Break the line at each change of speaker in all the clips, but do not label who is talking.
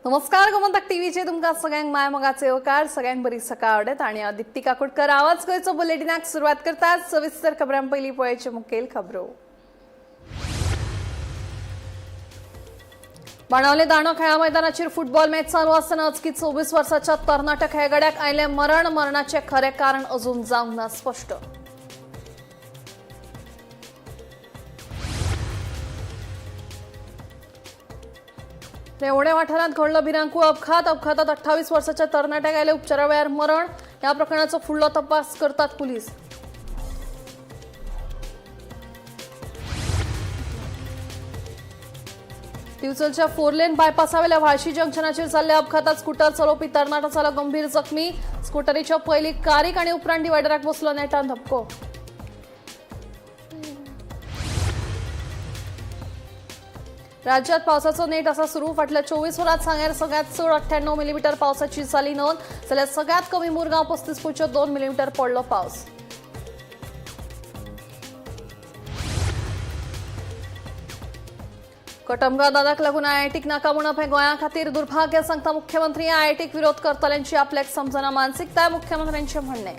नमस्कार, गोमंतक टीव्हीचे तुमकां सगळ्यांक माय मोगाचे येवकार. सगळ्यांक बरी सकाळ आवडत आणि हांव दीप्ती काकोडकर आवाज गोंयचो बुलेटिनाक सुरवात करतात. सविस्तर खबरां पयलीं पळयाचे मुखेल खबरो. बाणावले दांडो खेळा मैदानाचेर फुटबॉल मॅच चालू आसतना अचकीत 24 वर्साच्या तरणाट्या खेळगड्याक आयलें मरण. मरणाचें खरें कारण अजून जावंक ना स्पश्ट. रेवणे वाठारांत घडलो भिरांकूळ अपघात. अपघातात 28 वर्साच्या तरणाट्याक आयले उपचारा वेळार मरण. ह्या प्रकरणाचो फुडलो तपास करतात पुलीस. दिवचलच्या फोरलेन बायपासावेल्या व्हाळशी जंक्शनाचेर जाल्ल्या अपघातात स्कूटर चलोवपी तरणाटो जालो गंभीर जखमी. स्कुटरीच्या पयलीं कारीक आनी उपरांत डिवायडराक बसलो नेटान धपको. राज्यात पावसाचो नेट असा सुरू. फाटल्या 24 वरांत सांग्यार सगळ्यात चड 98 मिलीमीटर पावसाची जाली नोंद, जाल्यार सगळ्यात कमी मुरगांव 35.2 मिलीमीटर पडलो पावस. कटमगांव दादाक लागून आयआयटीक नाका म्हणप हें गोंया खातीर दुर्भाग्य, सांगता मुख्यमंत्री. आयआयटीक विरोध करतल्यांची आपल्याक समजना मानसिकताय, मुख्यमंत्र्यांचें म्हणणें.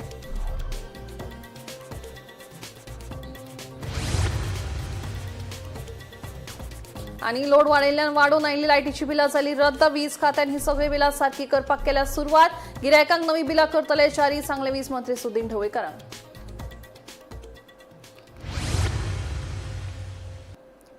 आणि लोड वाडिल्ल्यान वाडून आयिल्ली लायटीची बिलां जाली रद्द. वीज खात्यान ही सगळी बिलां सारकी करपाक केल्या सुरवात. गिरायकांक नवी बिलां करतले जारी, सांगले वीज मंत्री सुदिन ढवळीकरान.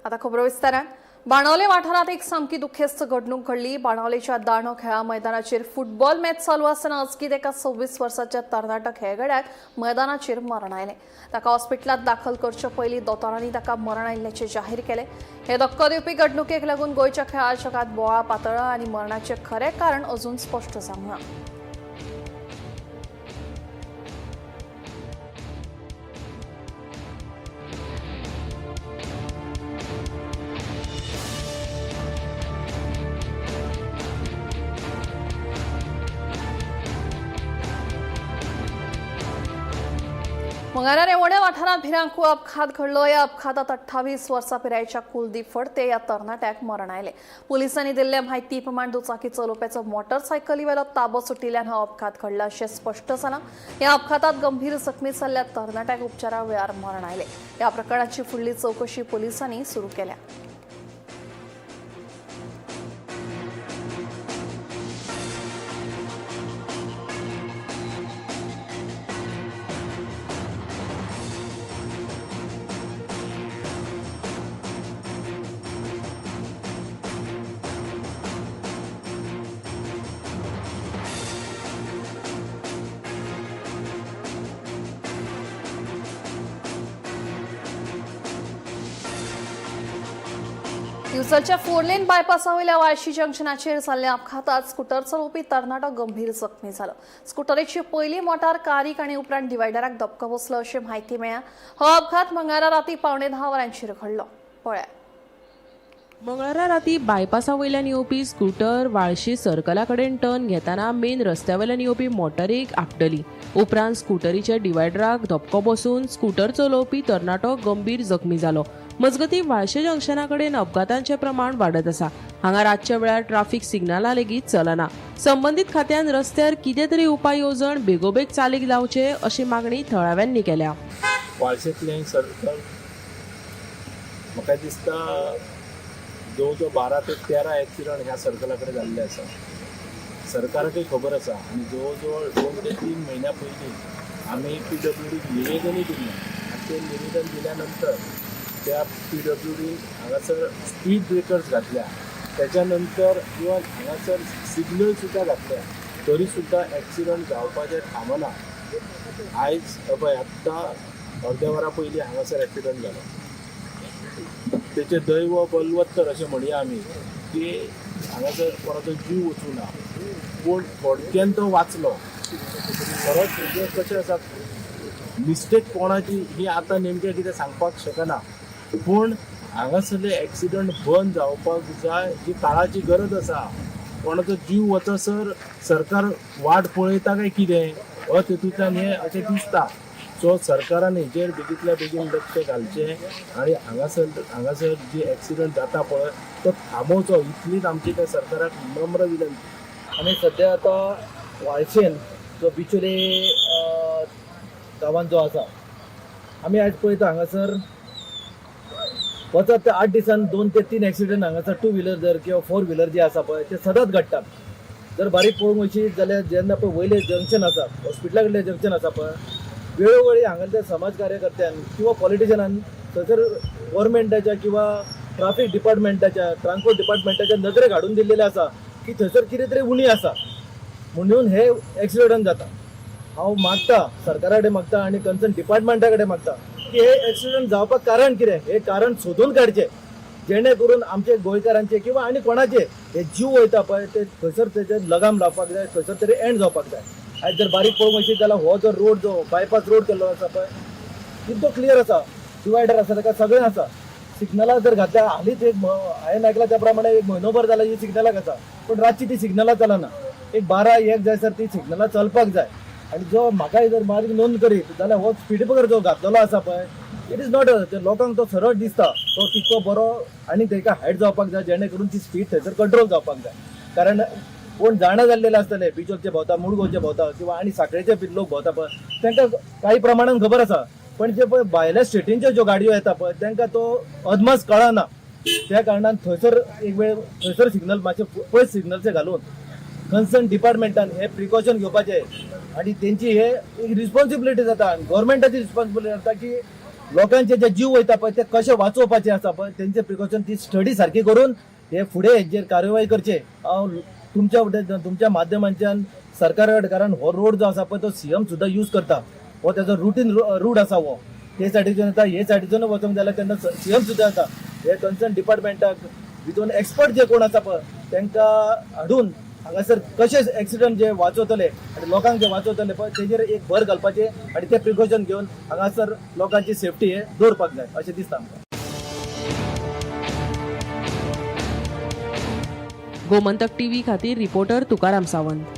आता खबरो विस्तारान. बाणावले वाठारांत एक सामकी दुखेस्त घडणूक घडली. बाणावलेच्या दांडो खेळा मैदानाचेर फुटबॉल मॅच चालू आसतना अचकीत एका 26 वर्साच्या तरणाट्या खेळगड्याक मैदानाचेर मरण आयलें. ताका हॉस्पिटलांत दाखल करचे पयलीं दोतोरांनी ताका मरण आयिल्ल्याचें जाहीर केलें. हे धक्को दिवपी घडणुकेक लागून गोंयच्या खेळा जगांत बोवाळ पातळ्ळा आनी मरणाचें खरें कारण अजून स्पश्ट जावंक ना. मंगळारा रेवोड्या वाठारांत भिरांकूळ अपघात घडलो. या अपघातात 28 वर्सां पिरायेच्या कुलदीप फडते ह्या तरणाट्याक मरण आयलें. पुलिसांनी दिल्ले म्हायती प्रमाण दुचाकी चलोवप्याचो मोटरसायकलीवेलो ताबो सुटिल्ल्यान हो अपघात घडला अशें स्पश्ट जालां. ह्या अपघातात गंभीर जखमी जाल्ल्या तरणाट्याक उपचारा वेळार मरण आयलें. ह्या प्रकरणाची फुडली चवकशी पुलिसांनी सुरू केल्या. दिवचलच्या फोरलेन बायपासावयल्या वाळशी जंक्शनाचेर जाल्ल्या अपघातात स्कुटर चलोवपी तरणाटो गंभीर जखमी जालो. स्कुटरीची पयली मोटार कारीक आनी उपरांत डिवायडराक धपको बसलो अशी म्हायती मेळ्ळ्या. हो अपघात मंगळारा राती 9:45 वरांचेर घडलो. पळया.
मंगळारा राती बायपासा वयल्यान येवपी स्कूटर वाळशी सर्कला कडेन टर्न घेतना मेन रस्त्या वयल्यान येवपी मोटरीक आपटली. उपरांत स्कुटरीच्या डिवायडराक धपको बसून स्कूटर चलोवपी तरणाटो गंभीर जखमी जालो. मजगतीं वाळशे जंक्शना कडेन अपघातांचें प्रमाण वाडत आसा. हांगा रातच्या वेळार ट्राफिक सिग्नलां लेगीत चलना. संबंदीत खात्यान रस्त्यार कितें तरी उपाय येवजण बेगोबेग चालीक लावचे अशी मागणी थळाव्यांनी केल्या.
वाळशेंतलें सर्कल म्हाका दिसता जवळ जवळ 12 ते 13 एक्सिडंट ह्या सर्कला कडेन जाल्ले आसा. सरकाराकय खबर आसा आनी जवळ जवळ 2 ते 3 म्हयन्या पयलीं आमी पीडब्ल्यूडीक निवेदनूय दिल्लें आनी तें निवेदन दिल्या नंतर त्या पीडब्ल्यूडीन हांगासर स्पीड ब्रेकर्स घातल्या. त्याच्या नंतर इवन हांगासर सिग्नल सुद्दां घातल्या, तरी सुद्दां एक्सिडंट जावपाचें थांबना. आयज पळय आत्तां अर्द्या वरा पयलीं हांगासर एक्सिडंट जालो. तेचें दैव बलवत्तर अशें म्हणया आमी की हांगासर कोणाचो जीव वचूं ना, पूण थोडक्यान तो वाचलो. खरोच म्हणजे कशें आसा, मिस्टेक कोणाची ही आतां नेमकें कितें सांगपाक शकना, पूण हांगासरले एक्सिडंट बंद जावपाक जाय ही काळाची गरज आसा. कोणाचो जीव वचसर सरकार वाट पळयता काय कितें, हो तेतूंतल्यान हें अशें दिसता. सो सरकारान हेजेर बेगींतल्या बेगीन लक्ष घालचें आनी हांगासर जी एक्सिडंट जाता पळय तो थांबोवचो, इतलीच आमची त्या सरकाराक नम्र विनंती.
आमी सद्या आतां वाळशेन जो बिचोले गांवांत जो आसा, आमी आयज पळयता हांगासर वचत ते 8 दिसान 2 ते 3 एक्सिडंट हांगासर टू व्हिलर जर किंवा फोर व्हिलर जे आसा पळय ते सदांच घडटात. जर बारीक पळोवंक वचीत जाल्यार जेन्ना पळय वयलें जंक्शन आसा, हॉस्पिटला कडलें जंक्शन आसा पळय, वेळोवेळी हांगासर समाज कार्यकर्त्यान किंवा पॉलिटिशनान थंयसर गोवोरमेंटाच्या किंवा ट्राफीक डिपार्टमेंटाच्या, ट्रान्सपोर्ट डिपार्टमेंटाच्या नदरेक हाडून दिल्लेलें आसा की थंयसर कितें तरी उणी आसा म्हणून हे एक्सिडंट जाता. हांव मागता, सरकारा कडेन मागता आनी कन्सर्न डिपार्टमेंटा कडेन मागता की हे एक्सिडंट जावपाक कारण कितें हे कारण सोदून काडचें, जेणे करून आमचे गोंयकारांचे किंवा आनी कोणाचे हे जीव वयता पळय ते थंयसर तेजे लगाम लावपाक जाय, थंयसर तरी एंड जावपाक जाय. आयज जर बारीक पळोवंक वचीत जाल्यार हो जो रोड, जो बायपास रोड केल्लो आसा पळय, तितको क्लियर आसा, डिवायडर आसा, ताका सगळें आसा. सिग्नलां जर घातल्या, हालींच एक हांवें आयकलां त्या प्रमाणे एक म्हयनोभर जाला ही सिग्नलां आसा, पूण रातची ती सिग्नलां चलना. एक 12-1 जायसर ती सिग्नलां चलपाक जाय. आनी जो म्हाका जर बारीक नोंद करीत जाल्यार हो स्पीड ब्रेकर जो घातलेलो आसा पळय, it is not, लोकांक तो सरळ दिसता, तो तितको बरो आनी ताका हायट जावपाक जाय, जेणे करून ती स्पीड थंयसर कंट्रोल जावपाक जाय. कारण कोण जाणा जाल्लेले आसतले, बिचोलचे भोंवता, मुडगोवचे भोंवता किंवा आनी साखळेचे बी लोक भोंवता पळय, तांकां काही प्रमाणान खबर आसा, पण जे पळय भायल्या स्टेटींच्यो ज्यो गाडयो येता पळय तांकां तो अदमास कळना. त्या कारणान थंयसर एक वेळ थंयसर सिग्नल मातशे पयस सिग्नलचे घालून कन्सर्न डिपार्टमेंटान हे प्रिकॉशन घेवपाचे आनी तेंची हे एक रिस्पॉन्सिबिलिटी जाता आनी गोवोरमेंटाची रिस्पॉन्सिबिलिटी जाता की लोकांचे जे जीव वयता पळय ते कशे वाचोवपाचे आसा पळय तेंचे प्रिकॉशन ती स्टडी सारकी करून हे फुडें हेजेर कारवाय करचे. हांव तुमच्या वटेन तुमच्या माध्यमांच्यान सरकारा कडेन, कारण हो रोड जो आसा पळय तो सीएम सुद्दां यूज करता, हो तेजो रुटीन रूट आसा, हो ते सायडीच्यान येता, हे सायडीच्यान वचोंक जाल्यार तेन्ना सीएम सुद्दां येता. हे कन्सर्न डिपार्टमेंटाक भितून एक्सपर्ट जे कोण आसा पळय तांकां हाडून हांगासर कशे एक्सिडंट जे वाचवतले आनी लोकांक जे वाचवतले पळय तेजेर एक भर घालपाचे आनी ते प्रिकॉशन घेवन हांगासर लोकांची सेफ्टी हे दवरपाक जाय अशें दिसता आमकां.
गोमंतक टीव्ही खातीर रिपोर्टर तुकाराम सावंत.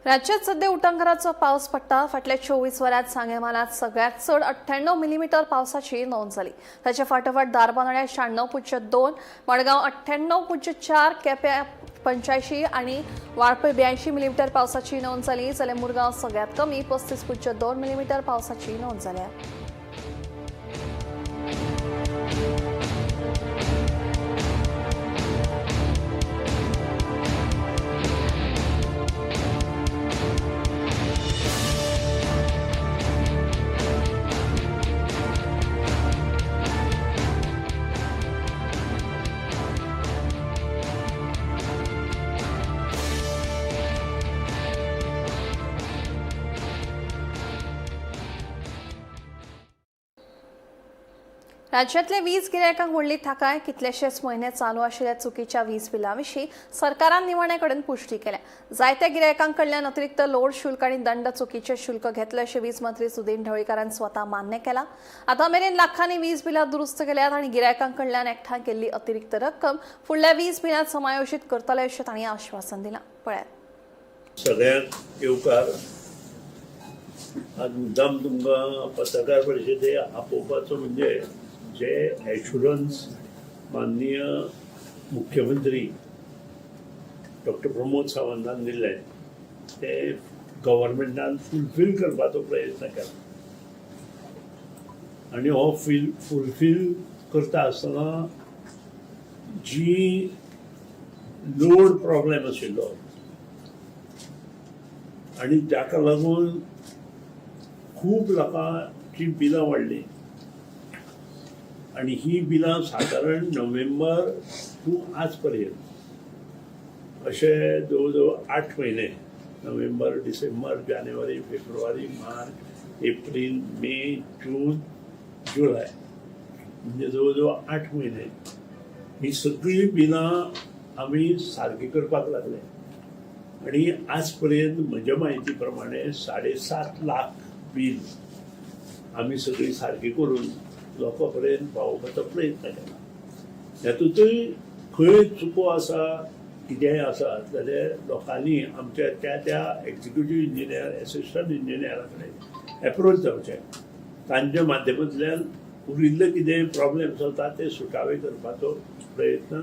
राज्यात सध्या उटंगाराचो पावस पडटा. फाटल्या 24 वरांत सांगें म्हालांत सगळ्यांत चड 98 मिलीमीटर पावसाची नोंद जाली. ताच्या फाटोफाट धारबांदोड्यां 96.2, मडगांव 98.4, केप्यां 85 आनी वाळपय 82 मिलीमीटर पावसाची नोंद जाली. जाल्यार मुरगांव सगळ्यांत कमी 35.2 मिलीमीटर पावसाची नोंद जाल्या. राज्यातले वीज गिरायकांक व्हडली थाकाय. कितलेशेच म्हयने चालू आशिल्ल्या चुकीच्या वीज बिलां विशीं सरकारान निमाणे कडेन पुष्टी केल्या. जायत्या गिरायकां कडल्यान अतिरिक्त लोड शुल्क आनी दंड चुकीचे शुल्क घेतले अशें वीज मंत्री सुदीन ढवळीकारान स्वता मान्य केला. आतां मेरेन लाखांनी वीज बिलां दुरुस्त केल्यात आनी गिरायकां कडल्यान एकठांय केल्ली अतिरिक्त रक्कम फुडल्या वीज बिलांत समायोजीत करतले अशें तांणी आश्वासन दिलां. पळयात.
सगळ्यांक येवकार. आज मुद्दाम तुमकां पत्रकार परिशदे आपोवपाचो म्हणजे जे एश्युरन्स माननीय मुख्यमंत्री डॉक्टर प्रमोद सावंतान दिल्ले ते गव्हर्मेंटान फुलफील करपाचो प्रयत्न केला आनी हो फुलफील करता आसतना जी लोड प्रॉब्लेम आशिल्लो आनी जाका लागून खूब लोकांची बिलां वाडलीं आनी ही बिलां सादारण नोव्हेंबर टू आज पर्यंत अशे जवळ जवळ 8 म्हयने, नोव्हेंबर, डिसेंबर, जानेवारी, फेब्रुवारी, मार्च, एप्रील, मे, जून, जुलय, म्हणजे जवळ जवळ 8 म्हयने ही सगळीं बिलां आमी सारकी करपाक लागले आनी आज पर्यंत म्हज्या म्हायती प्रमाणे 7.5 लाख बील आमी सगळीं सारकी करून लोकां पर्यंत पावोवपाचो प्रयत्न केला. हातूंतय खंय चुको आसा कितेंय आसा जाल्यार लोकांनी आमच्या त्या त्या एक्झिक्युटीव इंजिनियर, एसिस्टंट इंजिनियरा कडेन एप्रोच जावचें, तांच्या माध्यमांतल्यान उरिल्ले कितें प्रॉब्लेम्स आसा ते सुटावे करपाचो प्रयत्न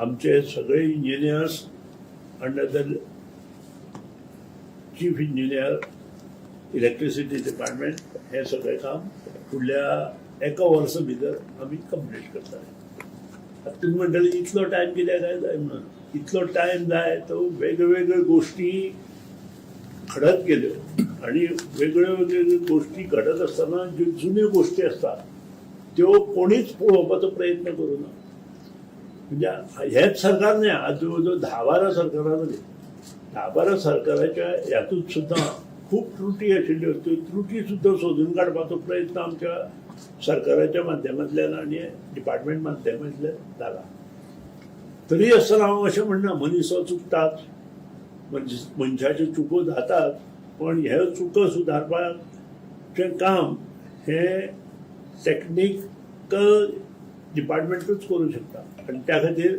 आमचे सगळे engineers under the chief engineer electricity department हें सगळें काम फुडल्या एका वर्सा भितर आमी कंप्लीट करतले. आतां तुमी म्हणटले इतलो टायम कित्याक काय जाय म्हणून. इतलो टायम जाय तो वेगळ्यो गोश्टी घडत गेल्यो आनी वेगळ्यो वेगळ्यो गोश्टी घडत आसतना ज्यो जुन्यो गोश्टी आसतात त्यो कोणीच पळोवपाचो प्रयत्न करूं ना. म्हणजे हेच सरकार न्हय, आज जवळ जवळ 10-12 सरकारां जालीं. 10-12 सरकाराच्या ह्यातूंत सुद्दां खूब त्रुटी आशिल्ल्यो, त्यो त्रुटी सुद्दां सोदून काडपाचो प्रयत्न आमच्या सरकाराच्या माध्यमांतल्यान आनी डिपार्टमेंट माध्यमांतल्यान जाला. तरी आसतना हांव अशें म्हणना, मनीस हो चुकताच, मनशाच्यो चुको जातात, पण ह्यो चुको सुदारपाचें काम हें टॅक्निकल डिपार्टमेंटूच करूं शकता. आनी त्या खातीर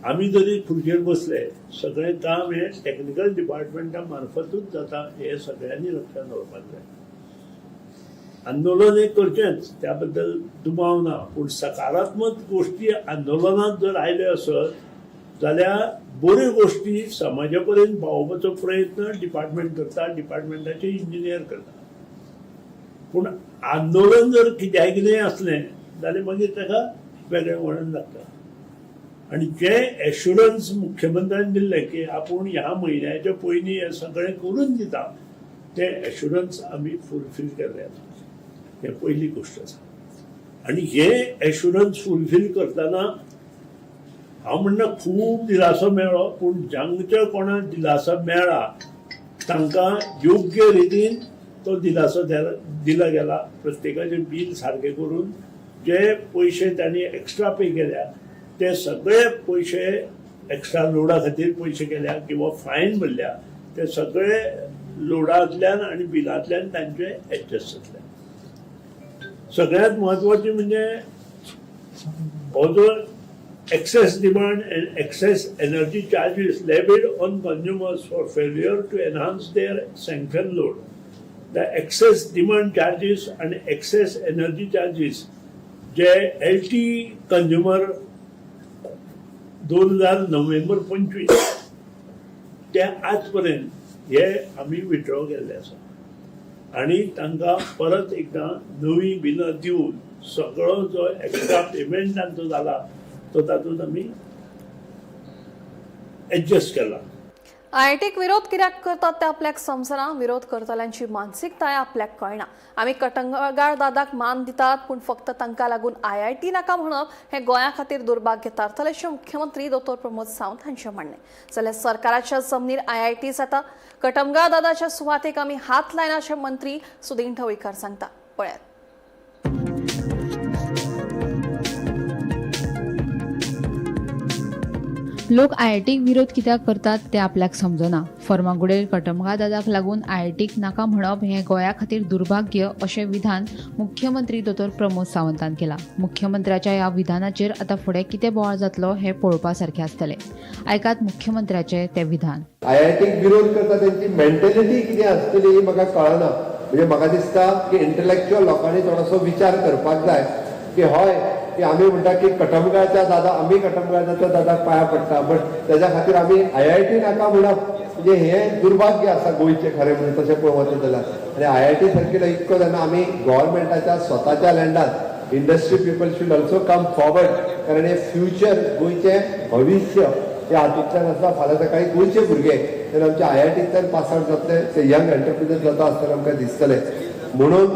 आमी जरी खुर्चेर बसले, सगळें काम हें टॅक्निकल डिपार्टमेंटा मार्फतूच जाता हें सगळ्यांनी लक्षांत दवरपाक जाय. आंदोलन हें करचेंच, त्या बद्दल दुबाव ना, पूण सकारात्मक गोश्टी आंदोलनात जर आयल्यो आसत जाल्यार बऱ्यो गोश्टी समाजा पर्यंत पावोवपाचो प्रयत्न डिपार्टमेंट करता, डिपार्टमेंटाचे इंजिनियर करता. पूण आंदोलन जर कित्याय कितेंय आसलें जाल्यार मागीर ताका वेगळें वळण लागता. आनी जें एश्युरन्स मुख्यमंत्र्यान दिल्लें की आपूण ह्या म्हयन्याच्या पयलीं हें सगळें करून दिता, तें एश्युरन्स आमी फुलफील केल्लें आसा. हें पयली गोश्ट आसा. आनी हें एश्युरन्स फुलफील करतना हांव म्हणना खूब दिलासो मेळ्ळो, पूण जांच्या कोणाक दिलासो मेळ्ळा तांकां योग्य रितीन तो दिलासो दिला गेला. प्रत्येकाचें बील सारकें करून जे पयशे तांणी एक्स्ट्रा पे केल्या ते सगळे पयशे, एक्स्ट्रा लोडा खातीर पयशे केल्या किंवा फायन भरल्या, ते सगळे लोडांतल्यान आनी बिलांतल्यान तांचे एडजस्ट जातले. सगळ्यात म्हत्वाचे म्हणजे हो जो excess demand and excess energy charges levied on consumers for failure to enhance their sanction load. The excess demand charges and excess energy charges J L T consumer 2000 नोव्हेंबर 25 ते आजपर्यंत हे आमी विथड्रॉ केल्ले आसा आनी तांकां परत एकदां नवी बिलां दिवन सगळो जो एक्स्ट्रा पेमेंट तांचो जाला तो तातूंत आमी एडजस्ट केला.
आयआयटीक विरोध कित्याक करतात ते आपल्याक समजना. विरोध करतल्यांची मानसिकताय आपल्याक कळना. आमी कटंगाळ दादाक मान दितात, पूण फक्त तांकां लागून आयआयटी नाका म्हणप हें गोंया खातीर दुर्भाग्य थारतलें अशें मुख्यमंत्री दोतोर प्रमोद सावंत हांचें म्हणणें. जाल्यार सरकाराच्या जमनीर आयआयटी जाता, कटमगाळ दादाच्या सुवातेक आमी हात लायना अशें मंत्री सुदीन ढवळीकार सांगता. पळयात.
लोक आयआयटीक विरोध कित्याक करतात ते आपल्याक समजना. फर्मागुडेर कटमगाळ दादाक लागून आयआयटीक नाका म्हणप हें गोंया खातीर दुर्भाग्य अशें विधान मुख्यमंत्री दोतोर प्रमोद सावंतान केलां. मुख्यमंत्र्याच्या ह्या विधानाचेर आतां फुडें कितें बोवाळ जातलो हें पळोवपा सारकें आसतलें. आयकात मुख्यमंत्र्याचें तें विधान.
आयआयटीक विरोध करता तेंची मेंटेलिटी कितें आसतली ही म्हाका कळना. म्हणजे म्हाका दिसता की इंटलेक्च्युअल लोकांनी थोडोसो विचार करपाक जाय की हय, की आमी म्हणटा की कटमगाळच्या दादा, आमी कटमगाळच्या दादाक पांया पडटा, बट तेज्या खातीर आमी आयआयटी नाका म्हणप म्हणजे हें दुर्भाग्य आसा गोंयचें खरें म्हणून तशें पळोवंक वचत जाल्यार. आनी आयआयटी सारकी इतको जेन्ना आमी गव्हर्मेंटाच्या स्वताच्या लँडार, industry people should also come forward, कारण हे फ्युचर, गोंयचें भविश्य हे हातूंतल्यान आसा. फाल्यां सकाळी गोंयचे भुरगे जेन्ना आमच्या आयआयटींतल्यान पास आवट जातले, ते यंग एंटरप्रिनर जाता आसतना आमकां दिसतले. म्हणून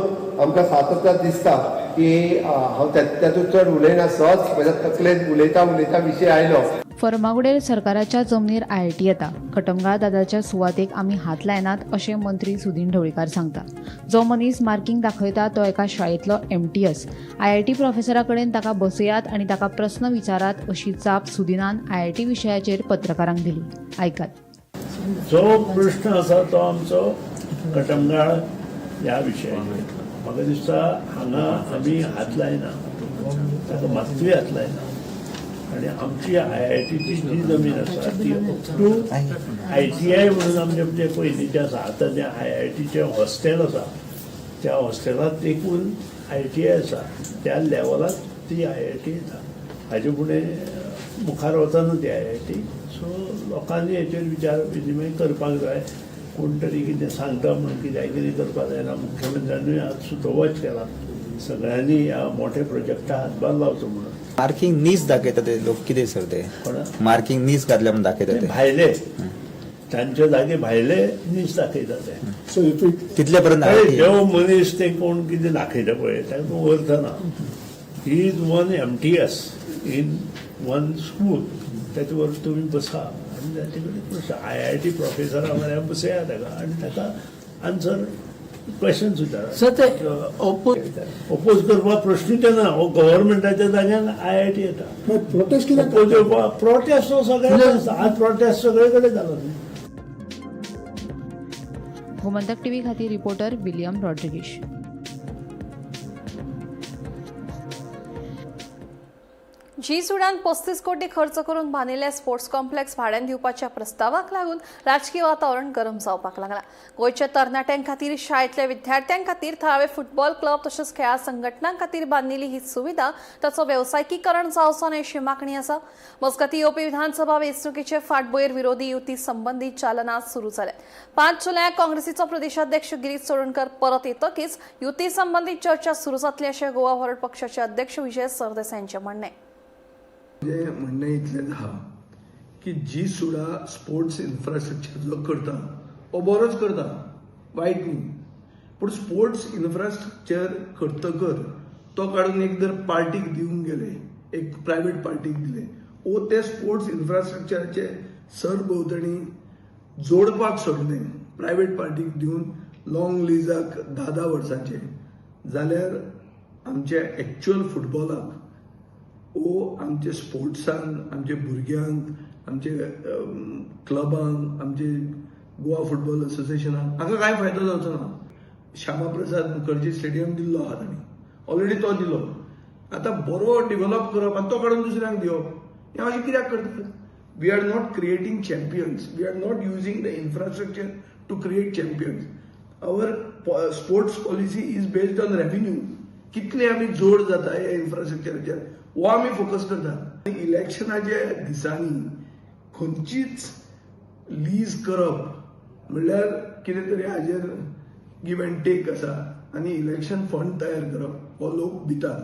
आमकां सातत्यान दिसता की हांव तातूंत चड उलयना. सहज म्हज्या तकलेन उलयता उलयता विशय आयलो.
फर्मागुडेर सरकाराच्या जमनीर आयआयटी येता, कटमगाळ दादाच्या सुवातेक आमी हात लायनात अशें मंत्री सुदीन ढवळीकार सांगता. जो मनीस मार्कींग दाखयता तो एका शाळेंतलो एमटीएस. आयआयटी प्रोफेसरा कडेन ताका बसयात आनी ताका प्रस्न विचारात अशी जाप सुदिनान आयआयटी विशयाचेर पत्रकारांक दिली. आयकात.
जो प्रश्न आसा तो आमचो कटमगाळ ह्या विशयाचेर, म्हाका दिसता हांगा आमी हात लायना, ताका मात्तूय हात लायना. आनी आमची आय आय टीची जी जमीन आसा ती up to I T I म्हणून आमचें जें पयलींचें आसा, आतां जें आय आय टीचें हॉस्टेल आसा त्या हॉस्टेलांत देखून आय टी I आसा त्या लेवलाक ती आय I T येता. हाजे फुडें मुखार वचना ती आय I T. सो लोकांनी हेचेर विचार विनिमय करपाक जाय. कोण तरी कितें सांगता म्हणून कित्याक कितें करपाक जायना. मुख्यमंत्र्यानूय आज सुतोवाच केला सगळ्यांनी ह्या मोठ्या प्रोजेक्टा हातभार लावचो म्हणून.
मार्किंग नीच दाखयता ते लोक कितें सर ते?
कोणा?
मार्किंग नीच घातल्या म्हणून दाखयता
ते
ते.
भायले, तांच्या जागे भायले नीच दाखयता ते.
सो if it
तितले पर्यंत
अरे
IT.
देव मनीस ते कोण कितें दाखयता पळय ताका अर्थ ना. He is one MTS in one school. ताचे बरोबर तुमी बसा आनी ताचे कडेन प्रश्न, आय I T प्रोफेसरा म्हऱ्या बसया ताका आनी ताका आन्सर क्वेश्चन विचारा.
सर, ते ओपो
ओपोज करपाक प्रश्नूच येना. हो गव्हर्मेंटाच्या जाग्यान आय I T येता.
प्रोटेस्ट कित्याक?
ओपोज येवपाक प्रोटेस्ट हो सगळे आसता. आज प्रोटेस्ट सगळे कडेन जालो न्ही.
गोमंतक टीव्ही खातीर रिपोर्टर विलियम रॉड्रिगीश.
जी सुडान 35 कोटी खर्च करून बांदिल्ले स्पोर्ट्स कॉम्प्लेक्स भाड्यान दिवपाच्या प्रस्तावाक लागून राजकीय वातावरण गरम जावपाक लागला. गोंयच्या तरणाट्यां खातीर, शाळेंतल्या विद्यार्थ्यां खातीर, थळावे फुटबॉल क्लब तशेंच खेळां संघटनां खातीर बांदिल्ली ही सुविधा, ताचो वेवसायिकीकरण जावचो न्हय अशी मागणी आसा. मजगतीं, येवपी विधानसभा वेंचणुकेचे फाटभुंयेर विरोधी युती संबंदी चालना सुरू जाल्या. 5 जुलयाक काँग्रेसीचो प्रदेशाध्यक्ष गिरीश चोडणकर परत येतकीच युती संबंधी चर्चा सुरू जातली अशें गोवा फॉरवर्ड पक्षाचे अध्यक्ष विजय सरदेसाय यांचें म्हणणें.
म्हणजे म्हणणें इतलेंच आहा की जी सुडा स्पोर्ट्स इन्फ्रास्ट्रक्चर जो करता हो बरोच करता, वायट न्ही. पूण स्पोर्ट्स इन्फ्रास्ट्रक्चर करतकर तो काडून एक जर पार्टीक दिवंक गेले, एक प्रायवेट पार्टीक दिले वो ते स्पोर्ट्स इन्फ्रास्ट्रक्चराचे सरभोंवतणी जोडपाक सोडले प्रायवेट पार्टीक दिवन लॉंग लिजाक 10-10 वर्सांचे जाल्यार आमच्या एक्च्युअल फुटबॉलाक वो आमचे स्पोर्ट्सान, आमच्या भुरग्यांक, आमचे क्लबांक, आमचे गोवा फुटबॉल असोसिएशनाक हांकां कांय फायदो जावचो ना. श्यामा प्रसाद मुखर्जी स्टेडियम दिल्लो आहा तांणी ऑलरेडी, तो दिलो. आतां बरो डेव्हलप करप आनी तो काडून दुसऱ्यांक दिवप, हें अशें कित्याक करतात? We are not creating champions. We are not using the infrastructure to create champions. Our sports policy is based on revenue. कितले आमी जोड जाता ह्या इन्फ्रास्ट्रक्चराचेर हो आमी फोकस करता. इलेक्शनाच्या दिसांनी खंयचीच लीज करप म्हणल्यार कितें तरी हाजेर गिव अँड टेक आसा आनी इलेक्शन फंड तयार करप हो लोक दितात.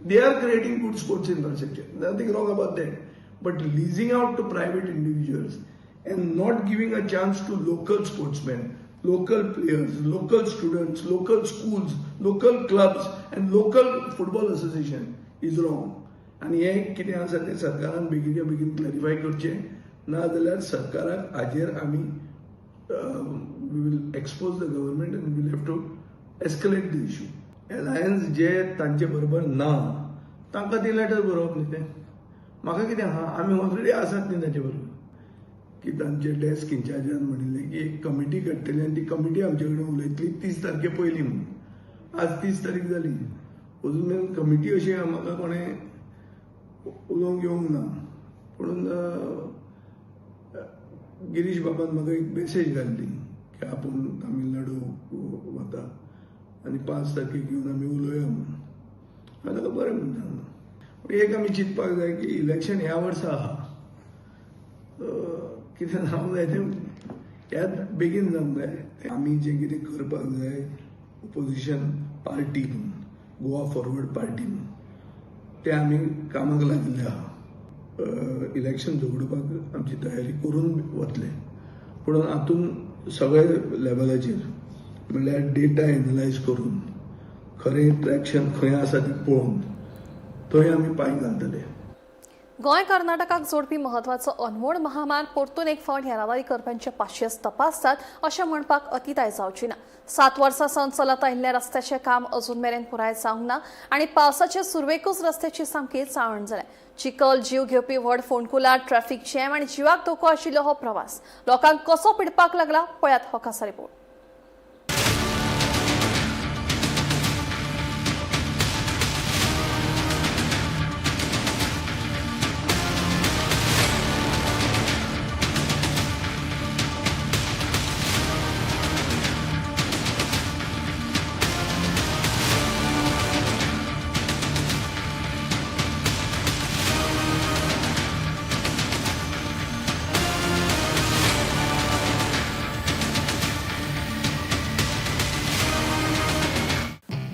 They are creating good sports infrastructure, nothing wrong about that, but leasing out to private individuals and not giving a chance to local sportsmen, local players, local students, local schools, local clubs and local football association is wrong. आनी हें कितें आसा तें सरकारान बेगीनच्या बेगीन clarify करचें, ना जाल्यार सरकाराक हाजेर आमी we will expose the government and we'll have to escalate the issue. Alliance जे तांचे बरोबर ना तांकां ती लेटर बरोवप न्ही तें. म्हाका कितें आहा, आमी ऑलरेडी आसात न्ही तांचे बरोबर. की तांचे डेस्क इन्चार्जान म्हणिल्लें की एक कमिटी काडटली आनी ती कमिटी आमचे कडेन उलयतली 30 तारखे पयलीं म्हणून. आज 30 तारीख जाली, अजून मेरेन कमिटी अशी म्हाका कोणें उलोवंक येवंक ना. पुणून गिरीश बाबान म्हाका एक मेसेज घाल्ली की आपूण तामिळनाडू वता आनी 5 तारखेक येवन आमी उलोवया म्हणून. हांवें ताका बरें म्हणून सांगलां. पूण एक आमी चिंतपाक जाय की इलेक्शन ह्या वर्सा आहा, कितें जावंक जाय तें ह्यात बेगीन जावंक जाय. आमी जें कितें करपाक जाय ओपोजिशन पार्टी म्हणून, गोवा फॉरवर्ड पार्टी म्हणून, तें आमी कामाक लागिल्ले आहा. इलेक्शन झगडपाक आमची तयारी करून वतले, पूण हातून सगळे लेवलाचेर म्हणल्यार डेटा एनलायज करून खरें ट्रॅक्शन खंय आसा ती पळोवन थंय आमी पांय घालतले.
गोंय कर्नाटकाक जोडपी म्हत्वाचो अनमोड महामार्ग परतून एक फावट येरादारी करप्यांचे पाशियेस तपासतात अशें म्हणपाक अतिताय जावची ना. 7 वर्सां सावन चलत आयिल्ल्या रस्त्याचें काम अजून मेरेन पुराय जावंक ना आनी पावसाचे सुरवेकूच रस्त्याची सामकी चाळण जाल्या. चिखल, जीव घेवपी व्हड फोंडकुलां, ट्रॅफिक जॅम आनी जिवाक धोको आशिल्लो हो प्रवास लोकांक कसो पिडपाक लागला, पळयात हो खासा रिपोर्ट.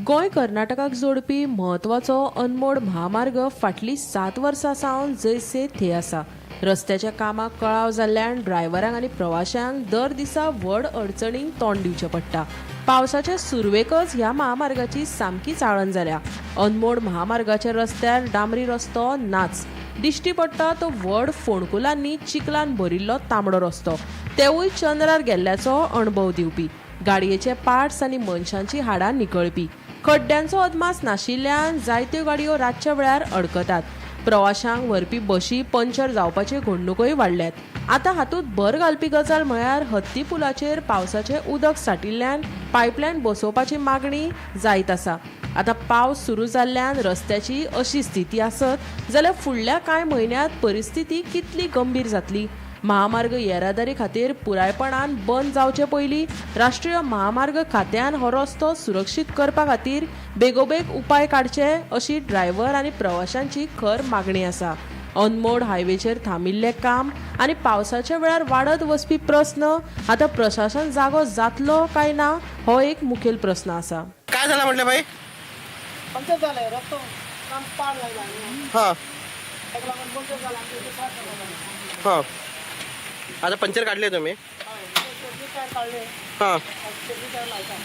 गोंय कर्नाटकाक जोडपी म्हत्वाचो अनमोड म्हामार्ग फाटलीं 7 वर्सां सावन जैसे थे आसा. रस्त्याच्या कामाक कळाव जाल्ल्यान ड्रायव्हरांक आनी प्रवाशांक दर दिसा व्हड अडचणींक तोंड दिवचें पडटा. पावसाच्या सुरवेकच ह्या महामार्गाची सामकी चाळण जाल्या. अनमोड महामार्गाच्या रस्त्यार डांबरी रस्तो नाच, दिश्टी पडटा तो व्हड फोंडकुलांनी चिखलान भरिल्लो तांबडो रस्तो, तेवूय चंद्रार गेल्ल्याचो अणभव दिवपी. गाडयेचे पार्ट्स आनी मनशांची हाडां निकळपी. खड्ड्यांचो अदमास नाशिल्ल्यान जायत्यो गाडयो रातच्या वेळार अडकतात. प्रवाशांक व्हरपी बशी पंक्चर जावपाच्यो घडणुकोय वाडल्यात. आतां हातूंत भर घालपी गजाल म्हळ्यार हत्ती पुलाचेर पावसाचें उदक साठिल्ल्यान पायपलायन बसोवपाची मागणी जायत आसा. आतां पावस सुरू जाल्ल्यान रस्त्याची अशी स्थिती आसत जाल्यार फुडल्या कांय म्हयन्यांत परिस्थिती कितली गंभीर जातली. महामार्ग येरादारी खातीर पुरायपणान बंद जावचे पयलीं राष्ट्रीय महामार्ग खात्यान हो रस्तो सुरक्षीत करपा खातीर बेगोबेग उपाय काडचे अशी ड्रायव्हर आनी प्रवाशांची खर मागणी आसा. अनमोड हायवेचेर थांबिल्लें काम आनी पावसाच्या वेळार वाडत वचपी प्रस्न आतां प्रशासन जागो जातलो काय ना हो एक मुखेल प्रस्न आसा.
काय झालं म्हटलं भाई?
पंक्चर झालंय, रस्तो काम पार लागला. ताका लागून पंक्चर जाला आमच्या इथे सात झाला.
हा, आता पंक्चर काढले तुम्ही?
स्टेपनी टायर काढले. स्टेपनी टायर लायता,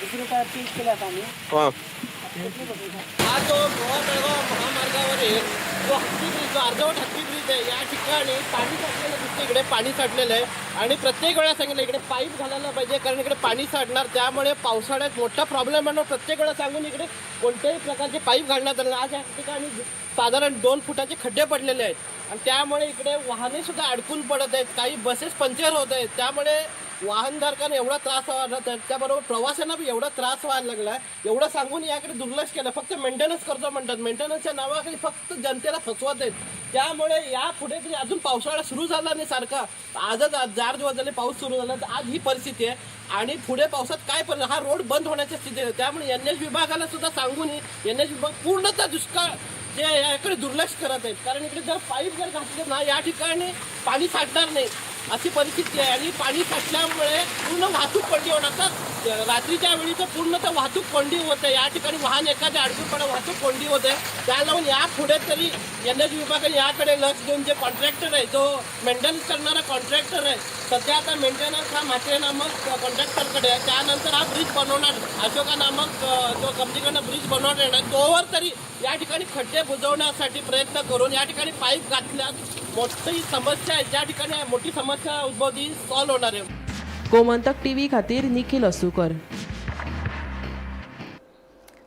दुसरे टायर चेंज केले आता आम्ही. स्टेपनी बदलता.
हा जो गोवा बेळगाव महामार्गावरील जो हत्ती ब्रिज, जो अर्धवट हत्ती ब्रिज आहे, या ठिकाणी पाणी साठलेलं दिसतं. इकडे पाणी साठलेलं आहे आणि प्रत्येक वेळा सांगितलं इकडे पाईप घालायला पाहिजे, कारण इकडे पाणी साठणार, त्यामुळे पावसाळ्यात मोठा प्रॉब्लेम आहे. प्रत्येक वेळा सांगून इकडे कोणत्याही प्रकारचे पाईप घालण्यात आलं नाही. आज या ठिकाणी साधारण 2 फुटाचे खड्डे पडलेले आहेत आणि त्यामुळे इकडे वाहने सुद्धा अडकून पडत आहेत, काही बसेस पंक्चर होत आहेत. त्यामुळे वाहनधारकांना एवढा त्रास व्हायला, त्याबरोबर प्रवाशांना बी एवढा त्रास व्हायला लागला आहे. एवढं सांगून याकडे दुर्लक्ष केलं. फक्त मेंटेनन्स करतो म्हणतात, मेंटेनन्सच्या नावाखाली फक्त जनतेला फसवत आहेत. त्यामुळे या पुढे तरी अजून पावसाळा सुरू झाला नाही सारखा, आजच आज 4 दिवस झाले पाऊस सुरू झाला, तर आज ही परिस्थिती आहे आणि पुढे पावसात काय परिणाम, हा रोड बंद होण्याच्या स्थितीत आहे. त्यामुळे एनएच विभागाला सुद्धा सांगून एनएच विभाग पूर्णतः दुष्काळ जे याकडे दुर्लक्ष करत आहेत, कारण इकडे जर पाईप जर घातले ना या ठिकाणी पाणी साठणार नाही अशी परिस्थिती आहे. आणि पाणी साठल्यामुळे पूर्ण वाहतूक कोंडी होणार. आता रात्रीच्या वेळी तर पूर्णतः वाहतूक कोंडी होते या ठिकाणी, वाहन एखाद्या अडकून पडा वाहतूक कोंडी होते. त्या लावून या पुढे तरी एनएच विभागाने याकडे लक्ष देऊन जे कॉन्ट्रॅक्टर आहे, जो मेंटेनन्स करणारा कॉन्ट्रॅक्टर आहे, सध्या आता मेंटेनन्स हा म्हात्रे नामक कॉन्ट्रॅक्टरकडे आहे, त्यानंतर हा ब्रिज बनवणार अशोका नामक जो कंपनीकडनं ब्रिज बनवणार येणार, तोवर तरी या ठिकाणी खड्डे बुजवण्यासाठी प्रयत्न करून या ठिकाणी पाईप घातल्यास मोठी समस्या आहे, ज्या ठिकाणी मोठी समस्या उद्भवती सॉल्व्ह होणार आहे.
गोमंतक टीव्ही खातीर निखिल असुकर.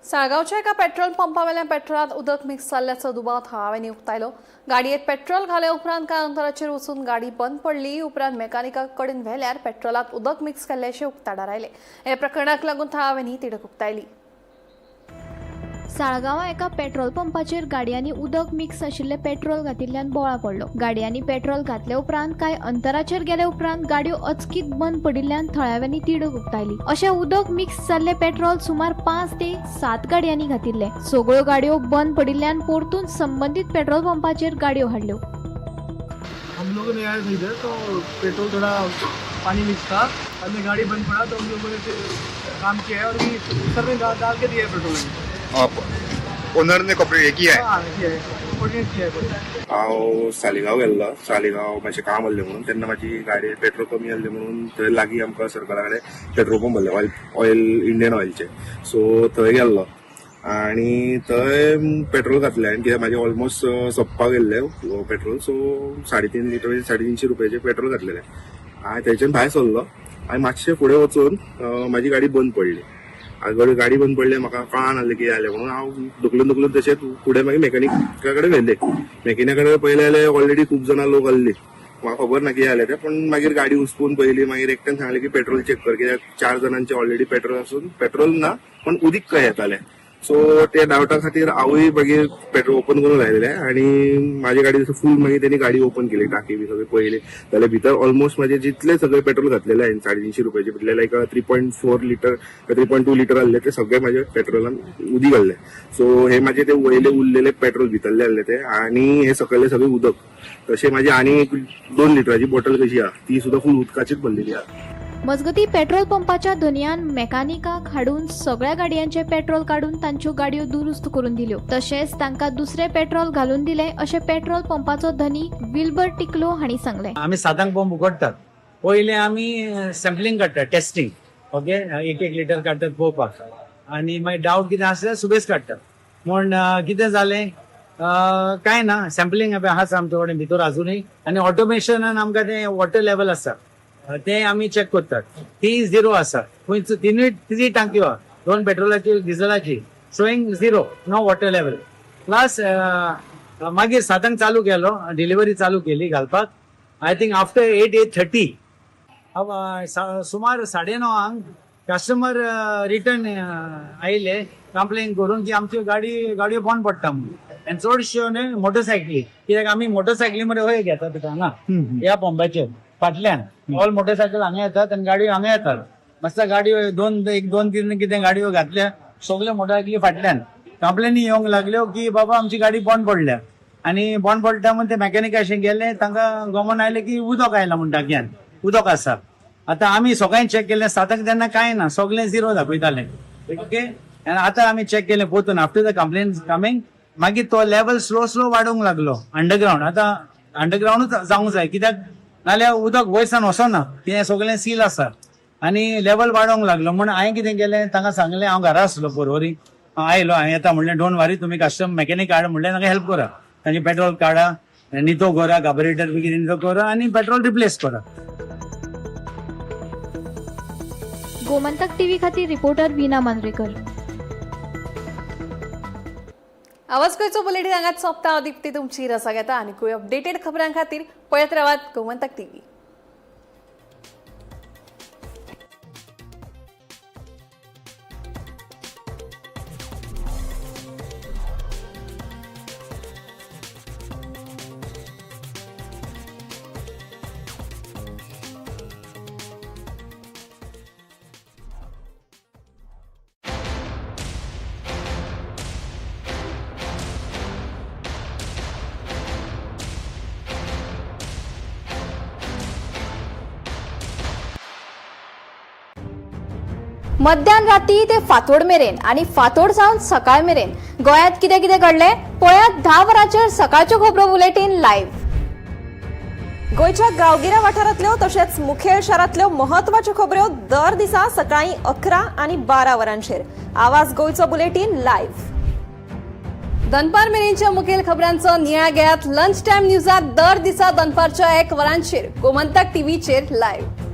साळगावच्या एका पेट्रोल पंपावेल्यान पेट्रोलात उदक मिक्स जाल्ल्याचो दुबाव थळाव्यांनी उक्तायलो. गाडयेत पेट्रोल घाल्या उपरांत कांय अंतराचेर वचून गाडी बंद पडली. उपरांत मेकानिका कडेन व्हेल्यार पेट्रोलात उदक मिक्स केल्ल्याचें उक्ताडार आयलें. हे प्रकरणाक लागून थळाव्यांनी तिडक उक्तायली.
साळगांवां एका पेट्रोल पंपाचेर गाडयांनी उदक मिक्स आशिल्लें पेट्रोल घातिल्ल्यान बोळा पडलो. गाडयांनी पेट्रोल घातले उपरांत कांय अंतराचेर गेले उपरांत गाडयो अचकीत बंद पडिल्ल्यान थळाव्यांनी तिडक उक्तायली. अशें उदक मिक्स जाल्लें पेट्रोल सुमार 5 ते 7 गाडयांनी घातिल्लें. सगळ्यो गाडयो बंद पडिल्ल्यान परतून संबंदीत पेट्रोल पंपाचेर गाडयो हाडल्यो.
हम लोगों ने आए थे इधर तो पेट्रोल थोड़ा पानी मिक्स था, हमने गाड़ी बंद पड़ा तो हम लोगों ने काम किया है और भी सर ने डाल के दिया है पेट्रोल.
ओनर ने कॉपरेट हे किया है?
हाँ, किया है, कोऑर्डिनेट किया है.
हांव सालिगांव गेल्लो. सालिगांव मातशें काम आहलें म्हणून, तेन्ना म्हाजी गाडयेर पेट्रोल कमी आहलें म्हणून थंय लागीं आमकां सर्कला कडेन पेट्रोल पंप भरलें, ऑयल ऑयल इंडियन ऑयलचें. सो थंय गेल्लो आनी थंय पेट्रोल घातलें आनी कित्याक म्हाजें ऑलमोस्ट सोंपपाक येयल्लें पेट्रोल, सो 3.5 लिटर, 350 रुपयाचें पेट्रोल घातलेलें. आनी थंयच्यान भायर सरलो आनी मातशें फुडें वचून म्हाजी गाडी बंद पडली. आनी गाडी बंद पडली, म्हाका कळना जालें कितें जालें म्हणून हांव धुकलून धुकलून तशेंच फुडें मागीर मेकॅनिका कडेन व्हेलें. मेकॅनिका कडेन पळयलें जाल्यार ऑलरेडी खूब जाणां लोक आहली. म्हाका खबर ना कितें जालें तें, पूण मागीर गाडी उस्पून पळयली. मागीर एकट्यान सांगलें की पेट्रोल चॅक कर, कित्याक चार जाणांचें ऑलरेडी पेट्रोल आसून पेट्रोल ना पण उदीक कशें येतालें. सो त्या डावटा खातीर हांवूय मागीर पेट्रोल ओपन करून लायलेलें आनी म्हाजी गाडी फूल. मागीर तेणी गाडी ओपन केली, टाकी बी सगळी पळयली जाल्यार भितर ऑलमोस्ट म्हाजे जितले सगळे पेट्रोल घातलेले हांवें 350 रुपयाचे म्हटल्यार लायक 3.4 litre, 3.2 litre आहले, ते सगळे म्हाजे पेट्रोलान उदीक आहले. सो हे म्हाजे ते वयले उरलेले पेट्रोल भितरले आहले ते आनी हे सकयले सगळे उदक. तशें म्हाजी आनी एक 2 लिटराची बॉटल कशी आहा, ती सुद्दां फूल उदकाचीच भरलेली आहा.
मजगतीं पेट्रोल पंपाच्या धनयान मेकॅनिकाक हाडून सगळ्या गाडयांचे पेट्रोल काडून तांच्यो गाडयो दुरुस्त करून दिल्यो. तशेंच तांकां दुसरें पेट्रोल घालून दिलें अशें पेट्रोल पंपाचो धनी विल्बर टिकलो हांणी सांगलें.
आमी सातांक पंप उगडटात. पयलें आमी सॅम्पलिंग काडटात, टेस्टिंग. ओके, एक एक लिटर काडटात पळोवपाक आनी मागीर डावट कितें आसल्यार सुबेज काडटात. म्हूण कितें जालें कांय ना, सॅम्पलिंग आसा आमचे कडेन भितर अजुनूय आनी ऑटोमेशनान आमकां तें वॉटर लेवल आसा तें आमी चॅक करतात. ती झिरो आसा खंयच, तिनूय थ्री टांक्यो आहा, 2 पेट्रोलाची डिझलाची, showing zero, no water level. Plus मागीर 7 चालू केलो, डिलिव्हरी चालू केली घालपाक. I think after 8, 8:30 सुमार 9:30 कस्टमर रिटर्न आयले कंप्लेन करून की आमच्यो गाडयो बंद पडटा म्हणून. आनी चडश्यो न्हय मोटरसायकली, कित्याक आमी मोटरसायकली मरे हय घेतात हांगा ह्या पंपाचेर फाटल्यान ऑल मोटरसायकल हांगा येतात आनी गाडयो हांगा येतात. मातसा गाडयो 1, 2, 3 कितें गाडयो घातल्या, सगल्यो मोटरसायकली फाटल्यान कंप्लेनी येवंक लागल्यो की बाबा आमची गाडी बंद पडल्या. आनी बंद पडटा म्हूण ते मॅकॅनिक अशें गेले, तांकां गमन आयलें की उदक आयलां म्हूण टाकयान उदक आसा. आतां आमी सगळ्यांनी चॅक केलें 7 तेन्ना कांय ना, सगळें झिरो दाखयतालें. ओके, आनी आतां आमी चॅक केलें पोतून आफ्टर the complain coming, मागीर तो लेवल स्लो स्लो वाडूंक लागलो अंडरग्रावंड. आतां अंडरग्रावंडूच जावंक जाय, कित्याक नाल्यार उदक वयरसान वचना, तें सगळें सील आसा. आनी लेवल वाडोवंक लागलो म्हूण हांवें कितें केलें, तांकां सांगलें, हांव घरा आसलो पोरवरी आयलो, हांवें येता म्हणलें, don't वरी तुमी कस्टम मॅकॅनीक हाड म्हणलें, तांकां हेल्प करा, तांचे पेट्रोल काडा, नितो करा, कार्बोरेटर बी कितें नितो करा आनी पेट्रोल रिप्लेस करा.
गोमंतक टीव्ही खातीर रिपोर्टर वीना मांद्रेकर.
आवाज गोंयचो बुलेटीन हांगाच सोंपता. दीप्ती तुमची रजा घेता आनीकूय अपडेटेड खबरां खातीर पळयत रावात गोमंतक टीव्ही.
मध्यान राती ते फांतोड मेरेन आनी फांतोड सावन सकाळ मेरेन गोंयांत कितें कितें घडलें पळयात 10 वरांचेर सकाळच्यो खबरो बुलेटीन लायव्ह.
गोंयच्या गांवगिऱ्या वाठारांतल्यो तशेंच मुखेल शारांतल्यो म्हत्वाच्यो खबऱ्यो दर दिसा सकाळीं 11 आनी 12 वरांचेर आवाज गोंयचो बुलेटीन लायव्ह.
दनपार मेरेनच्या मुखेल खबरांचो नियाळ घेयात लंच टायम न्यूजात दर दिसा दनपारच्या 1 वरांचेर गोमंतक टीव्हीचेर लायव्ह.